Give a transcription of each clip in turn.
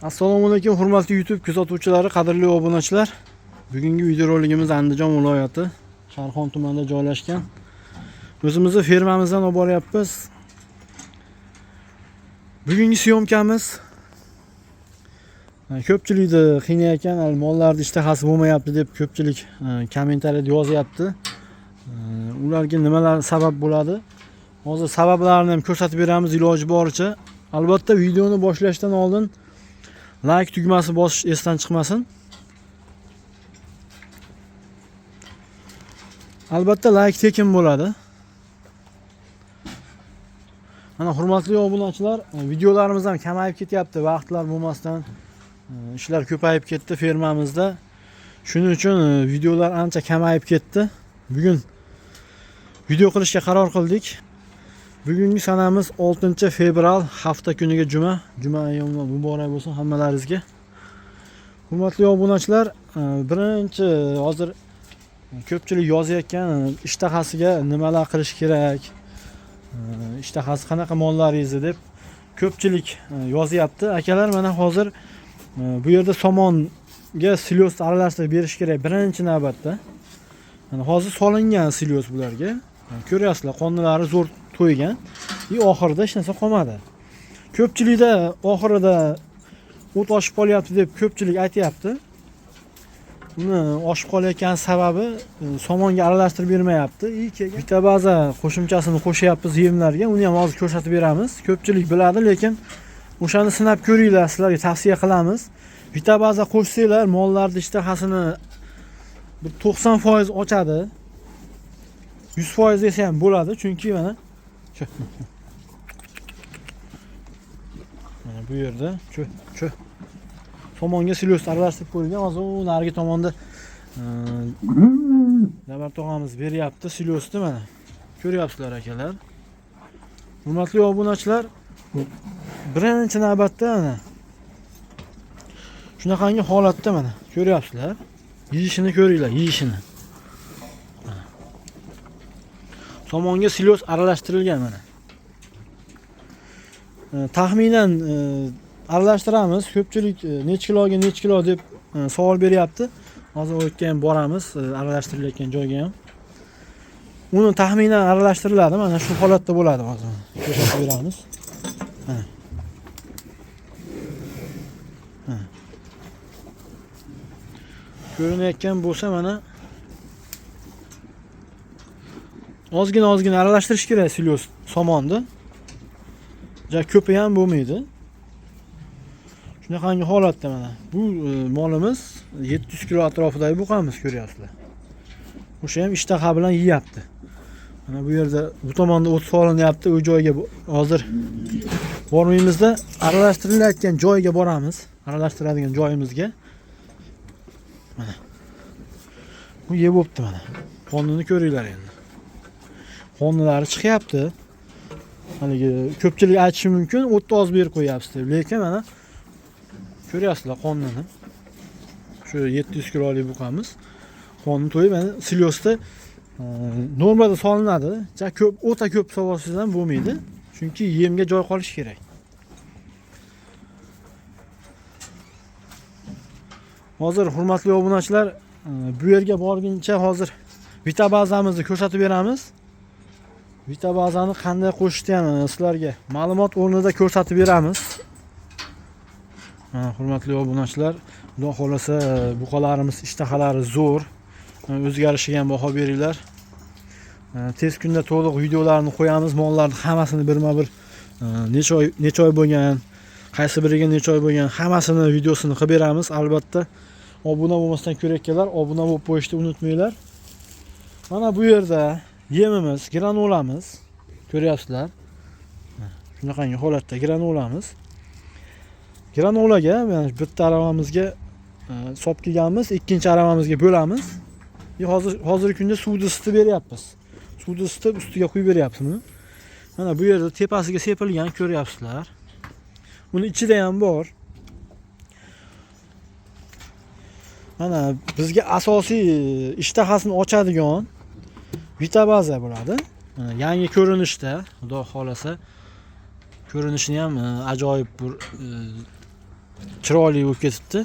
Assalomu alaykum hurmatli YouTube kuzatuvchilari, qadrli obunachilar. Bugungi videorolikimiz Andijon viloyati Sharxon tumanida joylashgan o'zimizni fermamizdan olib boryapmiz. Bugungi syomkamiz ko'pchilikni qiynayotgan, hali mollarni ishtahasi bo'lmayapti deb ko'pchilik kommentariyada yozyapti. Ularga nimalar sabab bo'ladi? Hozir sabablarini ham ko'rsatib beramiz iloji boricha. Albatta videoni boshlashdan oldin like tugmasi bosish esdan chiqmasin. Albatta like tekin bo'ladi. Mana hurmatli obunachilar, videolarimiz ham kamayib ketyapti. Vaqtlar bo'lmasdan ishlar ko'payib ketdi fermamizda. Shuning uchun videolar ancha kamayib ketdi. Bugun video qilishga qaror qildik. Bugungi sanamiz 6 fevral, hafta kuniga juma. Juma ayyomi muborak bo'lsin hammalaringizga. Hurmatli obunachilar, birinchi hozir ko'pchilik yozayotgan ishtahasiga nimalar qilish kerak, ishtahasi qanaqa mollaringizni deb ko'pchilik yozyapti. Akalar, mana hozir bu yerda somonga silyos aralashtirib berish kerak birinchi navbatda. Mana hozir solingan silyos bularga. Ko'ryapsizlar, qonlari zo'r to'ygan. И oxirida hech narsa qolmadi. Ko'pchilikda oxirida o't oshib qolyapti deb ko'pchilik aytyapti. Uni oshib qolayotgan sababi somonga aralashtirib bermayapti. И keyin bitta baza qo'shimchasini qo'shyapmiz yemlarga. Uni ham hozir ko'rsatib beramiz. Ko'pchilik biladi, lekin o'shani sinab ko'ringlar, sizlarga tavsiya qilamiz. Bitta baza qo'shsanglar, mollarni ishtahasini bir 90% ochadi. 100% desa ham bo'ladi, chunki mana shu mana bu yerda shu somonga silyos aralashtirib qo'yilgan. Hozir u narigi tomonda Dabar tog'amiz beryapti silyosni, mana. Ko'ryapsizlar akalar. Hurmatli obunachilar, birinchi navbatda mana shunaqangi holatda mana ko'ryapsizlar. Yeyishini ko'ringlar, yeyishini. Somonga silyos aralashtirilgan mana. Taxminan aralashtiramiz. Ko'pchilik necha kiloga necha kilo deb savol beryapti. Hozir u yerga ham boramiz, aralashtirilayotgan joyga ham. Uni taxminan aralashtiriladi. Mana shu holatda bo'ladi hozir. Ko'rsatib beramiz. Mana. Mana. Ko'rinayotgan bo'lsa mana ozgina ozgina aralashtirish kerak silyos somonni. Ja ko'pi ham bo'lmaydi. Shunaqangi holatda mana bu molimiz 700 kilo atrofidagi buqamiz, ko'ryapsizlar. O'sha ham ishtaha bilan yeyapti. Mana bu yerda bu tomonda o't solinyapti. U joyga hozir bormaymizda, aralashtirilayotgan joyga boramiz. Aralashtiradigan joyimizga. Mana. Bu yeb bo'pti mana. Qonini ko'ringlar endi. Qonlari chiqyapti. Haligi ko'pchilik aytishi mumkin, o'tni oz berib qo'yapsiz deb. Lekin mana ko'ryapsizlar qonini. Shu 700 kilolik buqamiz. Qonni to'yib, mana silyosda normada solinadi. Ja ko'p, o'ta ko'p solsangiz ham bo'lmaydi. Chunki yemga joy qolishi kerak. Hozir hurmatli obunachilar, bu yerga borguncha hozir vitabazamizni ko'rsatib beramiz. Vitabazani qanday qo'shishni ham sizlarga ma'lumot o'rnida ko'rsatib beramiz. Mana hurmatli obunachilar, Xudo xolasa buqalarimiz ishtahalari zo'r. O'zgarishiga ham baho beringlar. Tez kunda to'liq videolarni qo'yamiz, mollarni hammasini birma-bir necha oy, necha oy bo'lgan, qaysi biriga necha oy bo'lgan, hammasini videosini qilib beramiz. Albatta obuna bo'lmasdan ko'rayotganlar obuna bo'lib qo'yishni unutmanglar. Mana bu yerda yemimiz, granulamiz. Ko'ryapsizlar. Shunaqangi holatda granulamiz. Granulaga mana bitta aravamizga solib kelganmiz, ikkinchi aravamizga bo'lamiz. Hozirgi kunda suvni isitib beryapmiz. Suvni isitib ustiga quyib beryapmiz buni. Mana bu yerda tepasiga sepilgan, ko'ryapsizlar. Buni ichida ham bor. Mana bizga asosiy ishtahasini ochadigan vitabaza bo'ladi. Mana yangi ko'rinishda, Xudo xolasa ko'rinishini ham ajoyib bir chiroyli bo'lib ketibdi.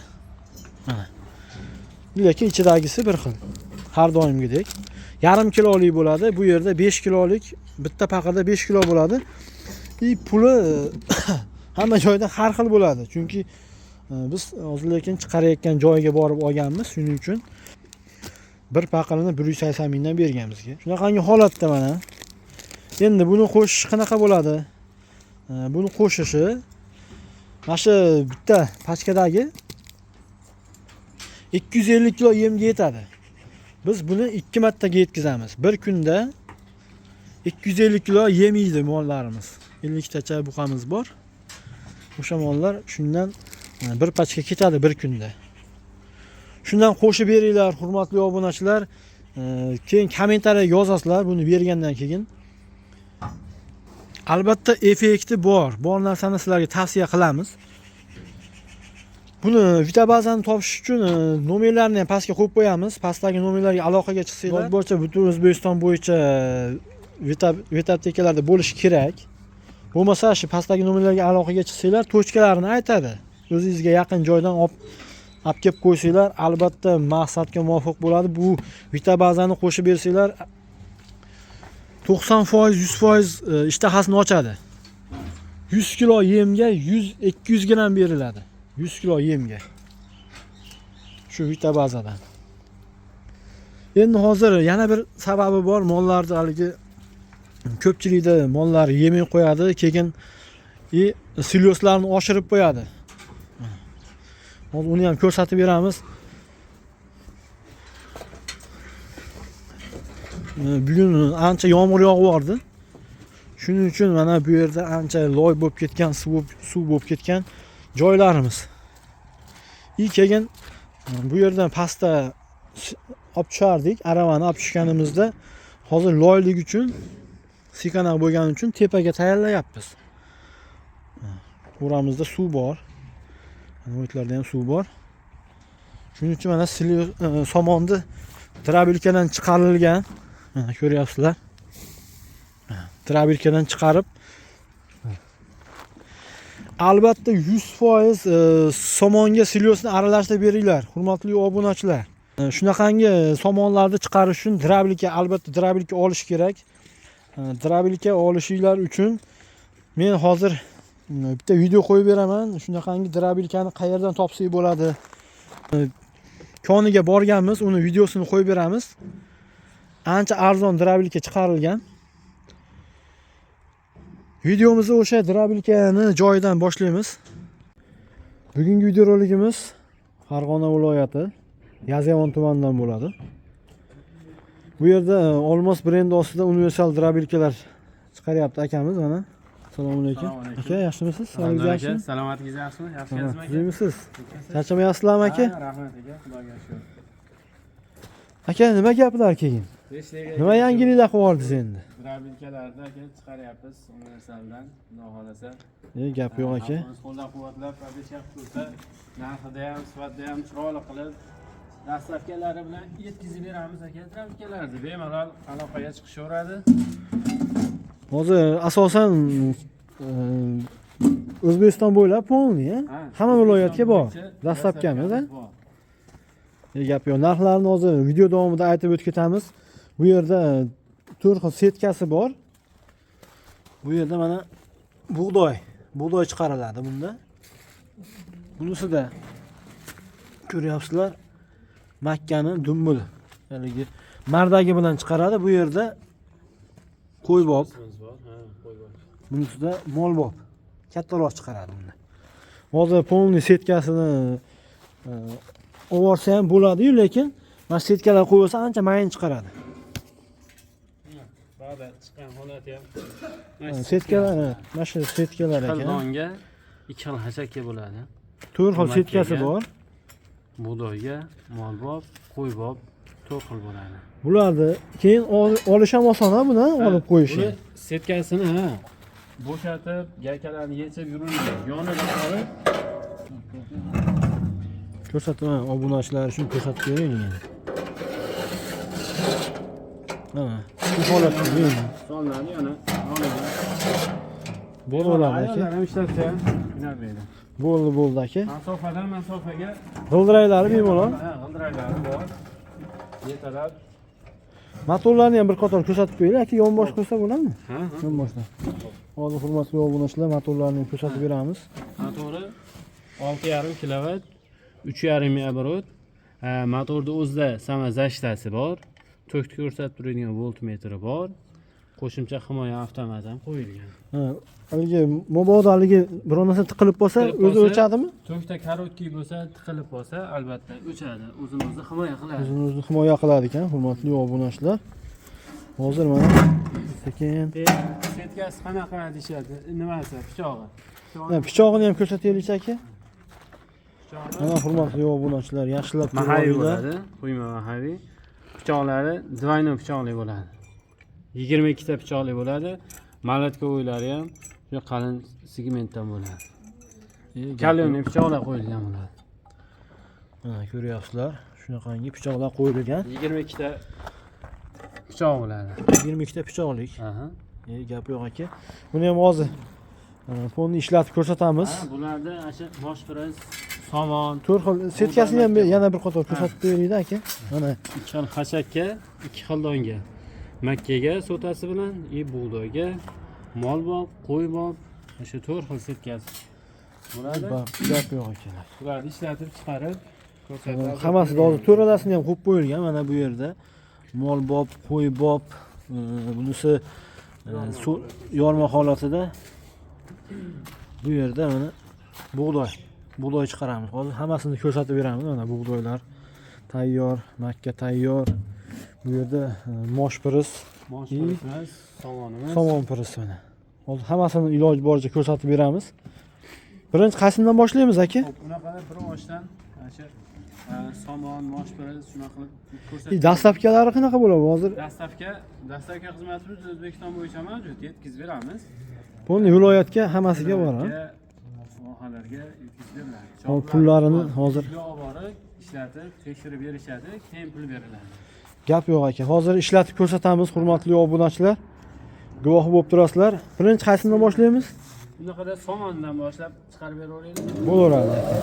Mana. Lekin ichidagisi bir xil. Har doimgidek. Yarim kilolik bo'ladi. Bu yerda 5 kilolik, bitta paqirda 5 kilo bo'ladi. И puli hamma joyda har xil bo'ladi. Chunki biz hozir lekin chiqarayotgan joyiga borib olganmiz. Shuning uchun bir paqirini 180 mingdan bergan bizga. Shunaqangi holatda mana. Endi buni qo'shish qanaqa bo'ladi? Buni qo'shishi mana shu bitta pachkadagi 250 kilo yemga yetadi. Biz buni 2 martaga yetkazamiz. Bir kunda 250 kilo yem yeydi mollarimiz. 50 tacha buqamiz bor. O'sha mollar shundan bir pachka ketadi bir kunda. Shundan qo'shib beringlar, hurmatli obunachilar. Keyin kommentariya yozasizlar buni bergandan keyin. Albatta effekti bor. Bor narsani sizlarga tavsiya qilamiz. Buni Vitabazani topish uchun nomerlarni ham pastga qo'yib qo'yamiz. Pastdagi nomerlarga aloqaga chiqsanglar, bo'yicha butun O'zbekiston bo'yicha Vita aptekalarda bo'lishi kerak. Bo'lmasa shu pastdagi nomerlarga aloqaga chiqsanglar, точка larini aytadi. O'zingizga yaqin joydan olib kelib qo'ysanglar, albatta maqsadga muvofiq bo'ladi. Bu Vitabazani qo'shib bersanglar 90%, 100% ishtahasini ochadi. 100 kilo yemga 100-200 gramm beriladi. 100 kilo yemga. Shu Vitabazadan. Endi hozir yana bir sababi bor. Mollarni haligi ko'pchilikda mollar yemay qo'yadi, keyin и silyoslarni oshirib qo'yadi. Hozir uni ham ko'rsatib beramiz. Bugun ancha yomg'ir yog'ib yubordi. Shuning uchun mana bu yerda ancha loy bo'lib ketgan, suv bo'lib ketgan joylarimiz. И keyin bu yerdan pastda olib tushardik, aravani olib tushganimizda hozir loylik uchun, siqanaq bo'lgani uchun tepaga tayyorlayapmiz. O'ramizda suv bor. Mana bu yerlarda ham suv bor. Shuning uchun mana somonni дробилка dan chiqarilgan. Mana ko'ryapsizlar. Дробилка dan chiqarib albatta 100% somonga silyosni aralashtirib beringlar, hurmatli obunachilar. Shunaqangi somonlarni chiqarish uchun дробилка, albatta дробилка olish kerak. Дробилка olishinglar uchun men hozir bitta video qo'yib beraman. Shunaqangi дробилка ni qayerdan topsak bo'ladi? Koniga borganmiz, uni videosini qo'yib beramiz. Ancha arzon дробилка chiqarilgan. Videomizni o'sha дробилка ni joyidan boshlaymiz. Bugungi videorolikimiz Farg'ona viloyati Yozyovon tumanidan bo'ladi. Bu yerda Olmos brendi ostida universal дробилка lar chiqaryapti akamiz mana. Assalomu alaykum. Assalomu alaykum. Aka, yaxshimisiz? Sog'ligingiz yaxshimi? Salomatligingiz yaxshimi? Yaxshi keldingizmi aka? Tuzukmisiz? Charchamayapsizlarmi aka? Ha, rahmat aka, Xudoga shukur. Aka, nima gaplar keyin? Nima yangiliklar qilib yubordingiz endi? Дробилка larni aka chiqaryapmiz universaldan, Xudo xohlasa. Gap yo'q aka. Xalqimiz qo'llab-quvvatlab, поддержка qilib tursa, narxida ham, sifatida ham chiroyli qilib, доставка lari bilan yetkazib beramiz aka. Дробилка larni bemalol aloqaga chiqishaveradi. Hozir asosan O'zbekiston bo'ylab полный, Ha, hamma viloyatga bor. bo'yicha Доставка miz, a? доставка miz bor. Gap yo'q. Narxlarni hozir video davomida aytib o'tib ketamiz. Bu yerda to'rt xil setkasi bor. Bu yerda mana bug'doy chiqariladi bunda. Bunisida ko'ryapsizlar, makkani dumbul haligi mardagi bilan chiqaradi. Bu yerda qo'ybob, Bor, ha, qo'ybob. bunisida molbob kattaroq chiqaradi bunda. Hozir полный setkasini olib ham bo'ladi-yu, lekin mana shu setkalar qo'yib olsa ancha mayin chiqaradi. Ba'da chiqqan holati ham. Setkalar, mana shu setkalar Xil ekan. donga ikki xil hashakka bo'ladi. To'rt xil Makkaga. setkasi bor. Bug'doyga, molbob, qo'ybob to'rt xil bo'ladi. Bularni keyin olish ham oson ha buni olib qo'yishi. Buni setkasini ha bo'shatib, gaykalarni yechib yurilmaydi. Yonida olib Ko'rsatib, obunachilar uchun ko'rsatib bering endi. Mana bu holatda bering. Sonlarni yana yonida. Bor bo'ladi aka. Ayollar ham ishlatsa ham qiynalmaydi. Bo'ldi, bo'ldi aka. Masofadan masofaga G'ildiraklari bemalol. Ha, g'ildiraklari bor. Yetalab. Motorlarni ham bir qator ko'rsatib qo'yinglar aka, yonbosh qo'ysa bo'ladimi? Ha, ha. Yonboshdan. Hozir hurmatli obunachilar motorlarni ham ko'rsatib beramiz. Motori 6,5 kilovat, 3,5 оборот. Motorda o'zida самозащита si bor. Tokni ko'rsatib turadigan voltmetri bor. Qo'shimcha himoya avtomati ham qo'yilgan. Ha, haligi mabodo haligi biror narsa tiqilib qolsa, Tiqilib o'zi qolsa- o'chadimi? Tokda короткий bo'lsa, tiqilib qolsa, albatta o'chadi. O'zini o'zi himoya qiladi. O'zini o'zi himoya qiladi ekan, hurmatli obunachilar. Hozir mana sekin Setkasi qanaqa deyishadi? Nimasi? Pichog'i. Ha, pichog'ini ham ko'rsataylik aka. Pichog'i Mana hurmatli obunachilar, yaxshilab ko'rib mahaviy olinglar. bo'ladi. Quyma mahaviy. Pichoqlari двойной pichoqli bo'ladi. 22 ta pichoqli bo'ladi. Молотковой lari ham shu qalin segmentdan bo'ladi. Каленый pichoqlar qo'yilgan bo'ladi. Mana ko'ryapsizlar, shunaqangi pichoqlar qo'yilgan. 22 ta pichoq bo'ladi. 22 ta pichoqlik. Aha. Gap yo'q aka. Buni ham hozir fonni ishlatib ko'rsatamiz. Ha, bularda ana shu moshpriz, somon, To'rt xil setkasini ham yana bir qator ko'rsatib beringlar aka. Mana ikki xil xashakka, ikki xil donga. Makkaga sotasi bilan, и bug'doyga, mol bob, qo'y bob, o'sha to'rt xil setkasi bo'ladi. Gap yo'q akalar. Bularni ishlatib chiqarib ko'rsatadi. Hammasida hozir to'ralasini ham qo'yib qo'yilgan mana bu yerda. Mol bob, qo'y bob, bunisi yorma holatida. Bu yerda mana bug'doy. Bug'doy chiqaramiz. Hozir hammasini ko'rsatib beramiz. Mana bug'doylar tayyor, makka tayyor. Bu yerda mosh piris, Mosh pirisimiz, somonimiz. Somon piris mana. Hozir hammasini iloji boricha ko'rsatib beramiz. Birinchi qaysidan boshlaymiz aka? Xo'p, unaqa bir oshdan ana shu somon, mosh piris shunaqa qilib ko'rsatib. Dastlabkalari qanaqa bo'ladi hozir? Dastavka xizmatimiz O'zbekiston bo'yicha mavjud, yetkazib beramiz. Buni viloyatga hammasiga bor, ha? Viloyatga, Vohalarga yetkazib beriladi. Hop, pullarini hozir Uyga olib borib, ishlatib, tekshirib berishadi, keyin pul beriladi. Gap yo'q aka. Hozir ishlatib ko'rsatamiz, hurmatli obunachilar. Guvoh bo'lib turasizlar. Birinchi qaysidan boshlaymiz? Bunaqada somondan boshlab chiqarib beraveraylik. Bo'laveradi aka.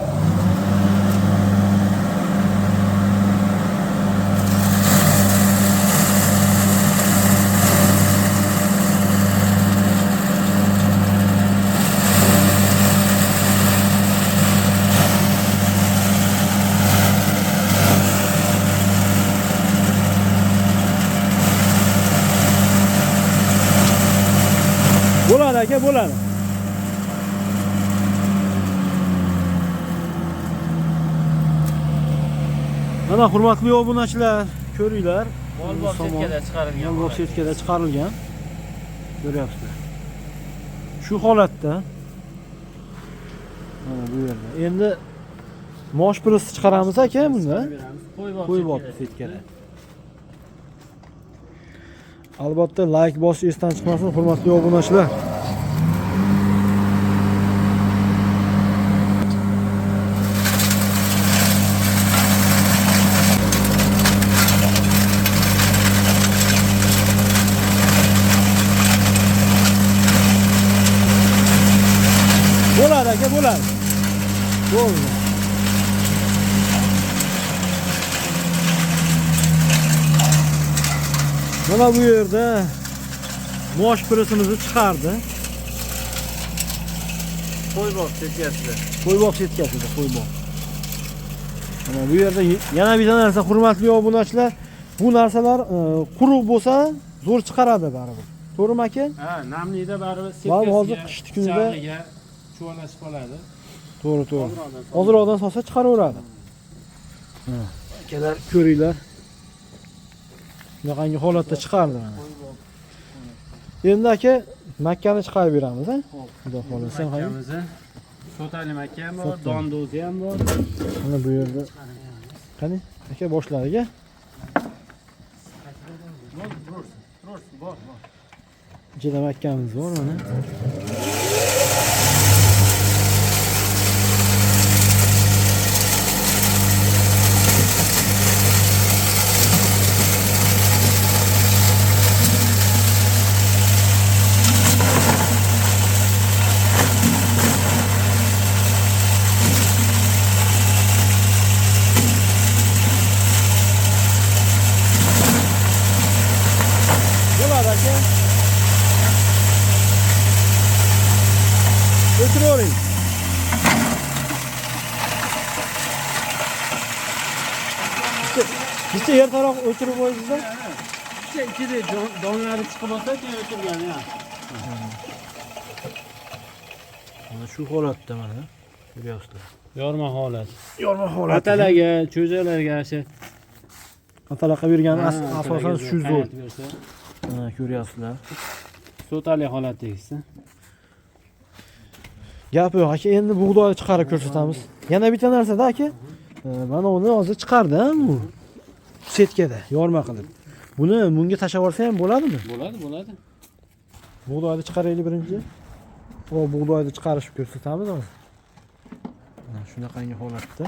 Bo'ladi aka, bo'ladi. Mana hurmatli obunachilar, ko'ringlar. Molbob setkada chiqarilgan. Molbob setkada chiqarilgan. Ko'ryapsizlar. Shu holatda mana bu yerda. Endi mosh piris chiqaramiz aka bunda. Qo'ybob Qo'ybob setkada. Albatta like bosish esdan chiqmasin, hurmatli obunachilar. Bo'ladi aka, bo'ladi. Bo'ldi. Mana bu yerda mosh pirisimizni chiqardi. Qo'ybob setkasida. Qo'ybob setkasida, qo'ybob. Mana bu yerda yana bitta narsa, hurmatli obunachilar, bu narsalar quruq bo'lsa zo'r chiqaradi baribir. To'g'rimi aka? Ha, namlikda baribir Baribir hozir setkasiga, qishni kunida charliga chuvalashib qoladi. To'g'ri, to'g'ri. Ozroqdan solsa chiqaraveradi. Ha, akalar ko'ringlar. Bunaqangi holatda chiqardi mana. Endi aka makkani chiqarib beramiz, ha? Xudo xohlasa. Makkamizni sotali makka ham bor, dondo'zi ham bor. Mana bu yerda. Qani, aka boshladik, a? Bor, bor. Ichida makkamiz bor mana. Bitta ertaroq o'chirib qo'ydingizda. Bitta ikkita donlari chiqib olsa keyin o'chirgan ya. Mana shu holatda mana ko'ryapsizlar. Yorma holat. Yorma holat. Atalaga, cho'jalarga shu Atalaqa bergani asosan shu zo'r. qaynatib bersa, Mana ko'ryapsizlar. So'tali holat degisi. Gap yo'q aka, endi bug'doy chiqarib ko'rsatamiz. Yana bitta narsa-da aka. Mana uni hozir chiqardi bu. Setkada yorma qilib. Buni bunga tashlab yuborsa ham bo'ladimi? Bo'ladi, bo'ladi. Bug'doyni chiqaraylik birinchi. O bug'doyni chiqarishib ko'rsatamiz hozir. Mana shunaqangi holatda.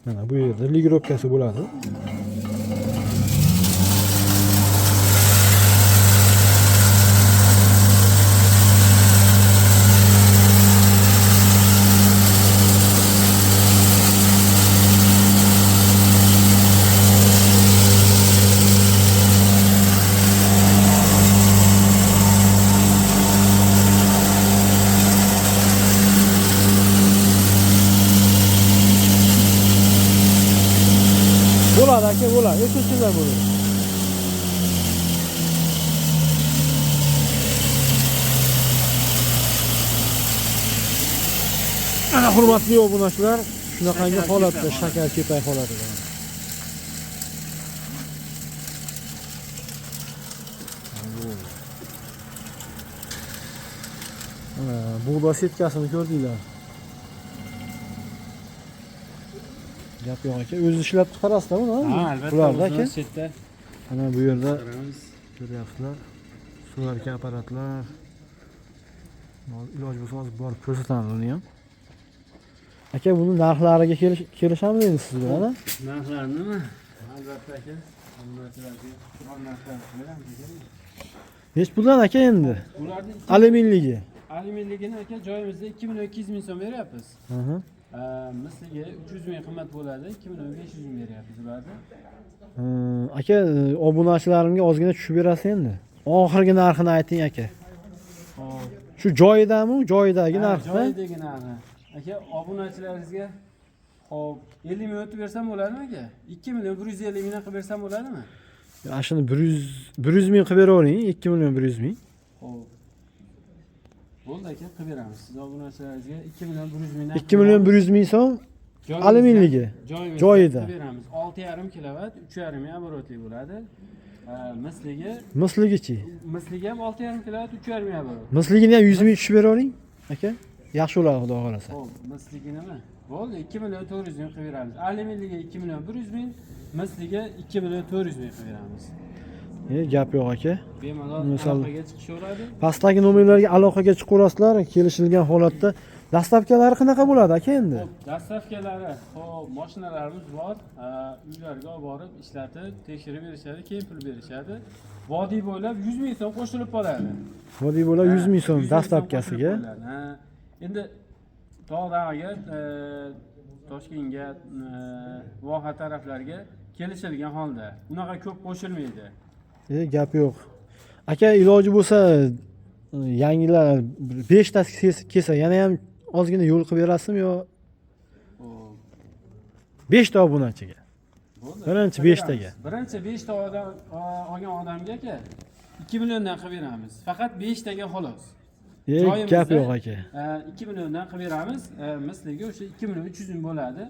Mana bu yerda ligirovkasi bo'ladi. Bo'ladi aka, bo'ladi. O'chirsinlar bo'ladi. Mana hurmatli obunachilar, shunaqangi holatda shakar kepak holatida. Mana bug'doy setkasini ko'rdinglar. Gap yo'q aka, o'zi ishlab chiqarasizlar buni? Ha, albatta. Bularda aka. O'zimiz chetda Mana bu yerda chiqaramiz. ko'ryapsizlar. Suvarka apparatlar. Iloji bo'lsa hozir borib ko'rsatamiz uni ham. Aka, buni narxlariga kelishamiz endi siz bilan, a? Narxlarnimi? Albatta aka. Obunachilarga biror narxlar beramiz aka. Nech puldan aka endi? Ularni Alyuminligi. alyuminligini aka joyimizda 2 million 200 ming so'm beryapmiz. Misligi 300 ming qimmat bo'ladi, 2 million 500 ming beryapmiz ularni. Aka, obunachilarimga ozgina tushib berasiz endi. Oxirgi narxini ayting aka. Xo'p. Shu joyidami, joyidagi Ha, narxda? Joyidagi narxi. Aka, obunachilaringizga xo'p, 50 ming o'tib bersam bo'ladimi aka? 2 million 150 mingdan qilib bersam bo'ladimi? Ana shuni 100 ming qilib beravering, 2 million 100 ming. Xo'p. Bo'ldi aka, qilib beramiz. Siz obunachilaringizga 2 million 100 mingdan 2 million 100 ming so'm alyuminligi. Joyida. Qilib beramiz. 6,5 kilovat, 3,5 ming oborotli bo'ladi. Misligi, Misligichi? Misligi ham 6,5 kilovat, 3,5 ming oborot. Misligini ham 100 ming tushib beravering aka. Yaxshi bo'ladi, xudo xohlasa. Xo'p, misligi nima? Bo'ldi, 2 million 400 ming qilib beramiz. Alyuminligi 2 million 100 ming, misligi 2 million 400 ming qilib beramiz. Gap yo'q aka. Bemalol Misol- aloqaga chiqishaveradi. Pastdagi nomerlarga aloqaga chiqaverasizlar, kelishilgan holatda. Dastavkalari qanaqa bo'ladi aka endi? Xo'p, dastavkalari, xo'p, mashinalarimiz bor. Uylarga olib borib ishlatib, tekshirib berishadi, keyin pul berishadi. Vodiy bo'ylab 100 ming so'm qo'shilib qoladi. Vodiy bo'ylab 100 ming so'm 100 ming so'm dastavkasiga. qo'shilib qoladi, ha. Endi Tog'dag'iga, Toshkentga, Voha taraflarga kelishilgan holda unaqa ko'p qo'shilmaydi. Gap yo'q. Aka, iloji bo'lsa yangilar 5 tasi kelsa yana ham ozgina yo'l qilib berasizmi yo Xo'p. 5 ta obunachiga? Bo'ldi. Birinchi Qilib beshtaga. beramiz. Birinchi 5 ta odam olgan odamga aka 2 milliondan qilib beramiz. Faqat 5 taga xolos. Gap yo'q aka. 2 milliondan qilib beramiz. Misligi o'sha 2 million 300 ming bo'ladi.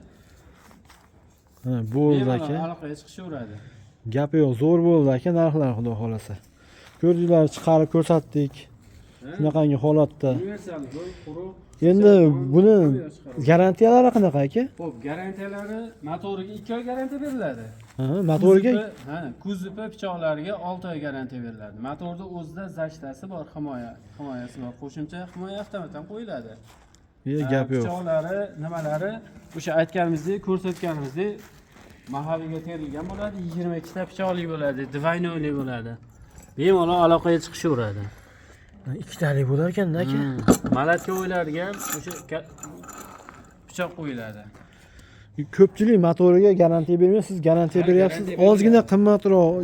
Ha, bo'ldi Bemalol aka. aloqaga chiqishaveradi. Gap yo'q, zo'r bo'ldi aka narxlar xudo xohlasa. Ko'rdinglar, chiqarib ko'rsatdik. Shunaqangi holatda. Universal zo'r quruq. Endi buni chiqarib. garantiyalari qanaqa aka? Xo'p, garantiyalari motoriga 2 oy garantiya beriladi. Ha, motoriga Ha, kuzovi pichoqlariga 6 oy garantiya beriladi. Motorda o'zida zashtasi bor, himoyasi bor. Qo'shimcha himoya avtomat ham qo'yiladi. Gap yo'q. Pichoqlari, nimalari o'sha aytganimizdek, ko'rsatganimizdek mahaviga terilgan bo'ladi, 22 ta pichoqli bo'ladi, dvoynoyli bo'ladi. Bemalol aloqaga chiqishaveradi. Ikkitalik bo'lar ekanda aka. Malatga o'ylarga ham o'sha pichoq qo'yiladi. Ko'pchilik motoriga garantiya bermaydi, siz garantiya Ha, beryapsiz. garantiya Ozgina qimmatroq.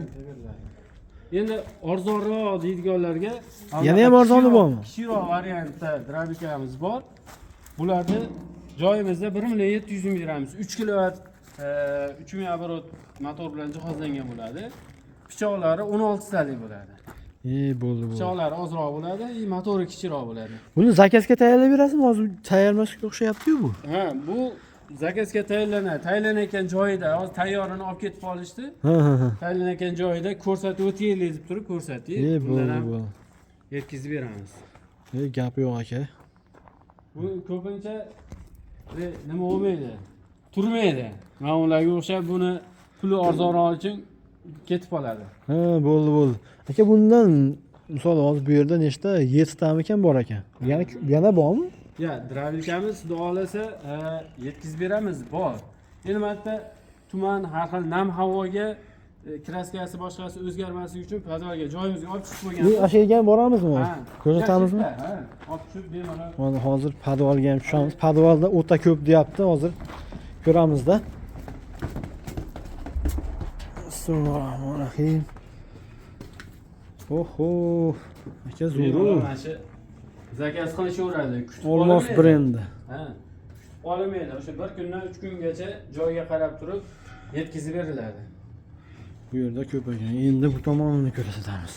Endi arzonroq deydiganlarga Yana ham arzoni bormi? Kichikroq variantda drabikamiz bor. Bularni joyimizda 1 million 700 ming beramiz. 3 kilovat 3000 оборот motor bilan jihozlangan bo'ladi. Pichoqlari 16 talik bo'ladi. E, bo'ldi, bo'ldi. Pichoqlari ozroq bo'ladi, и motori kichikroq bo'ladi. Buni заказ ga tayyorlab berasizmi? Hozir tayyormasga o'xshayapti-yu bu. Ha, bu заказ ga tayyorlanadi. Tayyorlanayotgan joyida, hozir tayyorini olib ketib qolishdi. Ha, ha, ha. Tayyorlanayotgan joyida ko'rsatib o'taylik deb turib ko'rsatdik. E, Bundan bo'ldi, ham bo'ldi. yetkazib beramiz. E, gap yo'q, aka. Bu ko'pincha nima bo'lmaydi, turmaydi. Mana ularga o'xshab buni puli arzonroq uchun ketib qoladi. Ha, bo'ldi, bo'ldi. Aka, bundan misol hozir bu yerda nechta? 7 tamikan bor ekan. Yana bormi? Ya, дробилка miz, xudo xohlasa, yetkazib beramiz, bor. Endi mana yerda tuman, har xil nam havoga краска si, boshqasi o'zgarmasligi uchun подвал ga, joyimizga olib tushib Bu qo'yganmiz. O'sha yerga ham boramizmi Ha. hozir? Ko'rsatamizmi? Ha, olib tushib bemalol. Mana hozir подвал ga ham tushamiz. Подвал da o'ta ko'p deyapti. Hozir ko'ramizda. Bismillahirrohmanirrohim. Oho, aka, Bemalol zo'ru. mana shu заказ qilishaveradi. Kutib Olmos olinmaydi. brendi. Ha. Kutib olinmaydi. O'sha bir kundan 3 kungacha joyiga qarab turib yetkazib beriladi. Bu yerda ko'p ekan. Endi bu tomonini ko'rsatamiz.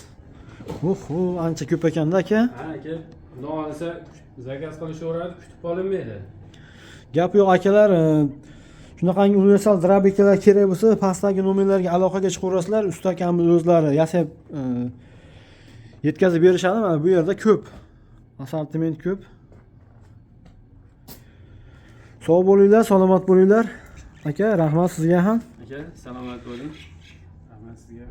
Oho, ancha ko'p ekanda, aka. Ha, aka, xudo xohlasa, заказ qilishaveradi, kutib olinmaydi. Gap yo'q, akalar, shunaqangi universal дробилка lar kerak bo'lsa, pastdagi nomerlarga aloqaga chiqaverasizlar. Usta akamiz o'zlari yasab yetkazib berishadi. Mana bu yerda ko'p. Assortiment ko'p. Sog' bo'linglar, salomat bo'linglar. Aka, rahmat sizga ham. Aka, salomat bo'ling. Rahmat sizga.